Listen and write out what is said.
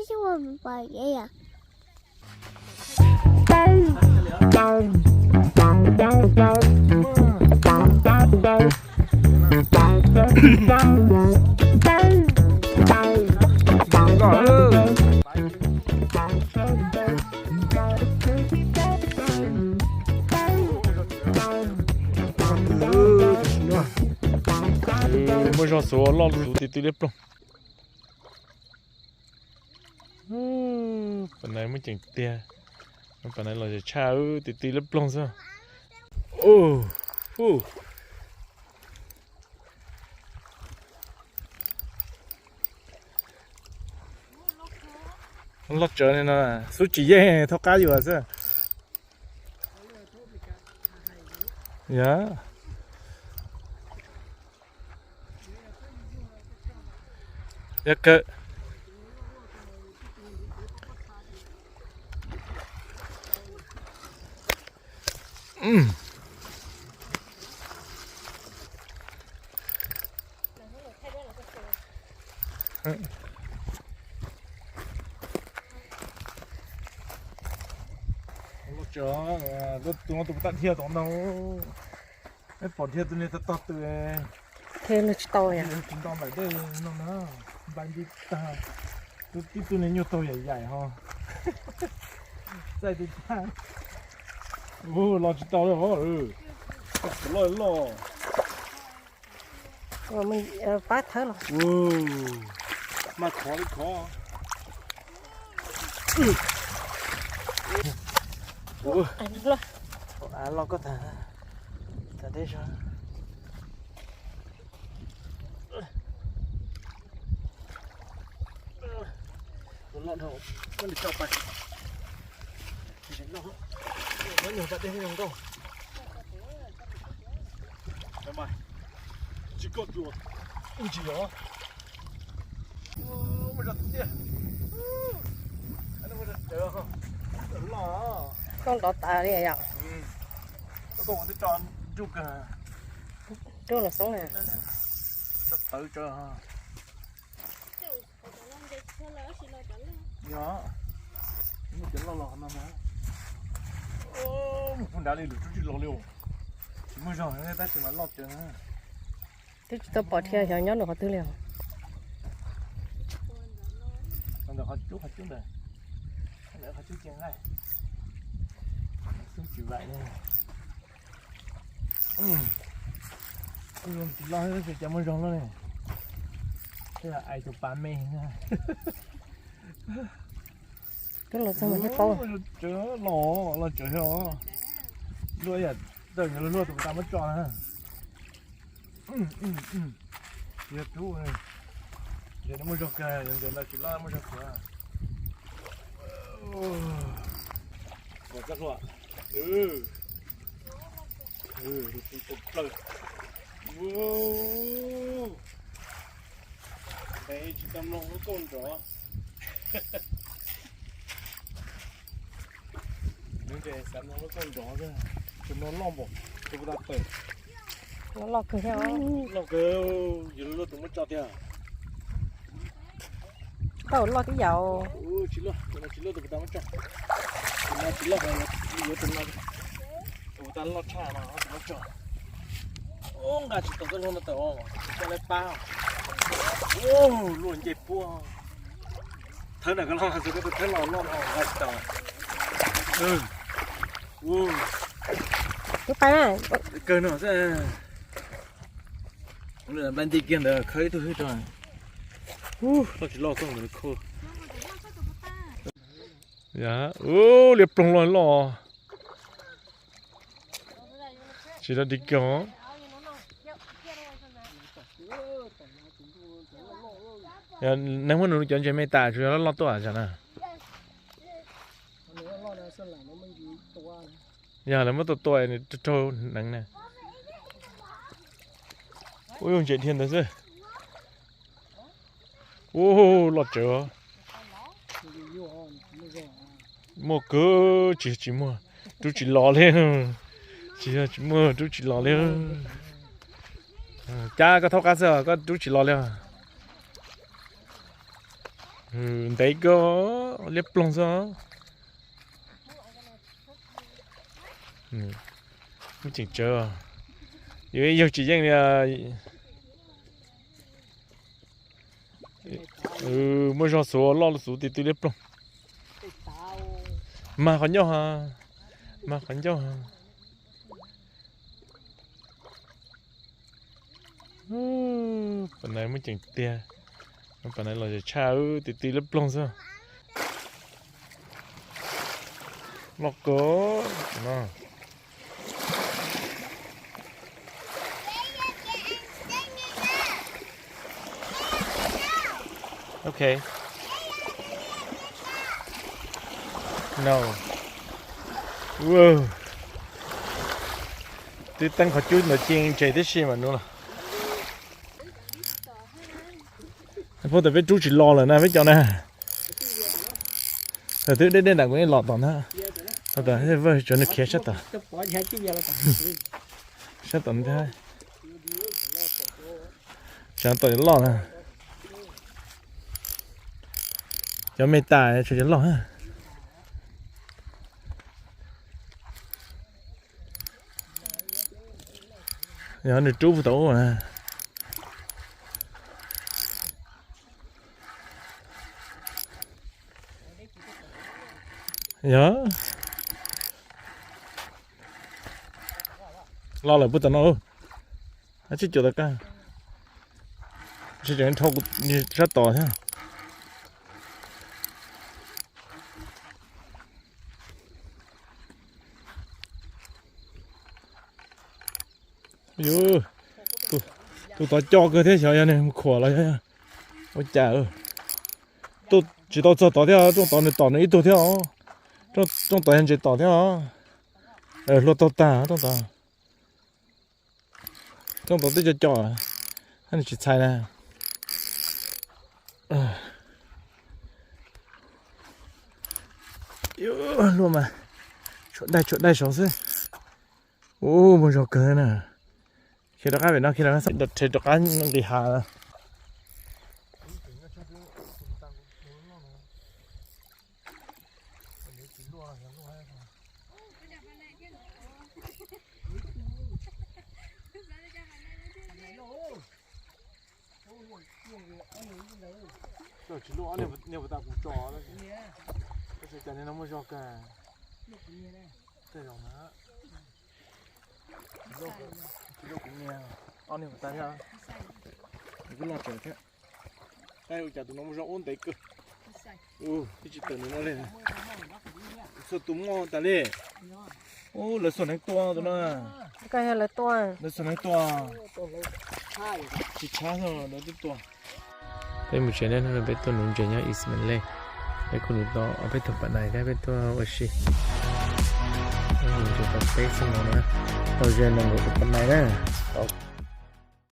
Muaj zog xuv loj xuv ti ti liab ploog. Pas nais muaj ceem tiag. Pas nais los zem tshaj, ti ti liab ploog xwb. Loj tsawv no, xub tsis yeej thaub qab yuav xwb. Yog kawg. Tus no tus puas tau dhia tom no. Peb pom dhia tus niag tog tog tw. Thiaj li tsis tau yom. Tsis nto ntawm dej no na. Npai nti tag. Tus tib tug niag nyuag taug yaim yaim ho. Txaij tib tag. Los tsis tau li os. Loj loj. Pab thawb los. Mas khov li khov. Av loj koj tag, tag deb zog. Loj dhau, koj li tso pais. Tsis loj, nyuag tag deb zoo nkauj. Tsis koj tua, ub ntsis os. Muaj zog tiag. Loj. Koj nrov tas li yom. Koj ua twb tso nruj kawg. Nruj los xoob na. Tawv tsawv. Yog, muaj cov loj los no mas. Mus pug nrad li lawm twb tsis los li os. Tsis muaj zog tab sis mas loj cawv na. Twb tsis tau pom dhia xyov nyob rau qhov twg li os. Ntawm qhov cub, qhov cub ntawd, ntawm qhov cub ces nqaij, xub tsis vaim li. Kuj zoo tsis loj, cov muaj zog loj li. Tej ais tus pas me. Twb los txog mas thiaj paub. Los, los tsev os. Luaj ib yam tawm yuav luag tus puas tas muab tso na. Yog rub, yog muaj zog kawg, yog ntawm no tsis loj muaj zog kawg. Kom txoj hlua. Tus tus plaws. Ntev tsis tau mloog lub kauj nrov. Nws ces xav mloog lub kauj nrov, tus no loj npaum, tus puas tas tawm. Loj loj kawg thiab. Loj kawg, yuav luag tus muab tso tiag. Tau loj tib yam. Tsis loj, tus no tsis loj tus puas tas muab tso. Tus no tsis loj, yuav tus no, tus puas tas loj tshaj no tus muab tso. Ub, nqa tsis tau txoj hlua no tawm, tsis tau lawv pab. Ub, luaj nce puag. Thawb nram ko los, thawb los loj no nqa tsis tau. Ub, kawg no xwb. Nplai nti kiag ntawd khawb ib tug hwj rau. Ub, loj tsis loj txoj ntawd khawb. Ub, liab ploog loj loj. Tsis tau dim kiag. Neeg muab nws cov ntses me tas tsuas yog loj loj tuaj zog na. Yog lawv muab tua tua nws raug neev na. Ub, yog ntses dhia ntawd xwb. Ub, loj tsawv. Muaj kawg, tsis, tsis muaj, rub tsis los li. Tsis yog tsis muaj, rub tsis los li. Cab koj thaub qab xwb koj rub tsis los li. Ntev kawg, liab ploog xwb. Muaj ceem tsawv, yuav ib yaug tsis yeej li. Muaj zog xuv loj xuv ti ti liab ploog. Mag qhov ncauj ha, mag qhov ncauj ha. Pam nais muaj ceem tiag, pam nais los tshaj ti ti liab ploog xwb. Loj kawg no. Ok. No. Twb teeb qhov cub ntawd ci ntses tib si mas nub los. Puag tas peb rub tsis los lawm na peb cov na. Twb deb deb nram kuv yeej los tom ntag. Tsuav nws khiav sab tom. Sab tom ntag. Tsam tom yuav loj na. Cov me tas tsam yuav loj. Yog nws rub puag tom ub na. Yog loj lawm puag tom no. Ab, tsis cuam tom qab, tsis tseem dhau sab tod thiab. Yus, tus tod co kawg thiab, xyov yog nws mus khuam los yog ua cas. Tsis tau txog tod thiab, rooj tod nws tom nws ib tug thiab os. Rooj tod yog ntses tom thiab os. Hlua taug tag rooj tod. Rooj tod twb co co, nws tsis txhais na. Luaj mas, tshuav daig tshuav daig saud xwb. Ub, muaj zog kawg na. Khiav rov qab pem no, khiav rov qab, rhe rov qab nqis hav. Tsis luaj, niag puas tas kuv tso, tab sis cas niag no muaj zog kawg. Tej zaum na, tsis luaj kuv niag, ob niag puas tas thiab. Nws kuj loj tsawv thiab. Tab sis cas tus no muaj zog ub ntev kawg. Twb tsis tawm nws no li. Txhua tus muaj tas li. Ub, lawv xuas hneev tua tus no. Lawv xuas hneev tua. Tsis tshab, lawv twb tua. Peb mus tsev, peb tuaj nuv ntses nyob East Malay. Peb kuj nuv tau ob peb tug pam nais thiab peb tuaj ua si. Peb mus ntses tau peb xyoos no na, tau ze nees nkaum tus pam nais na.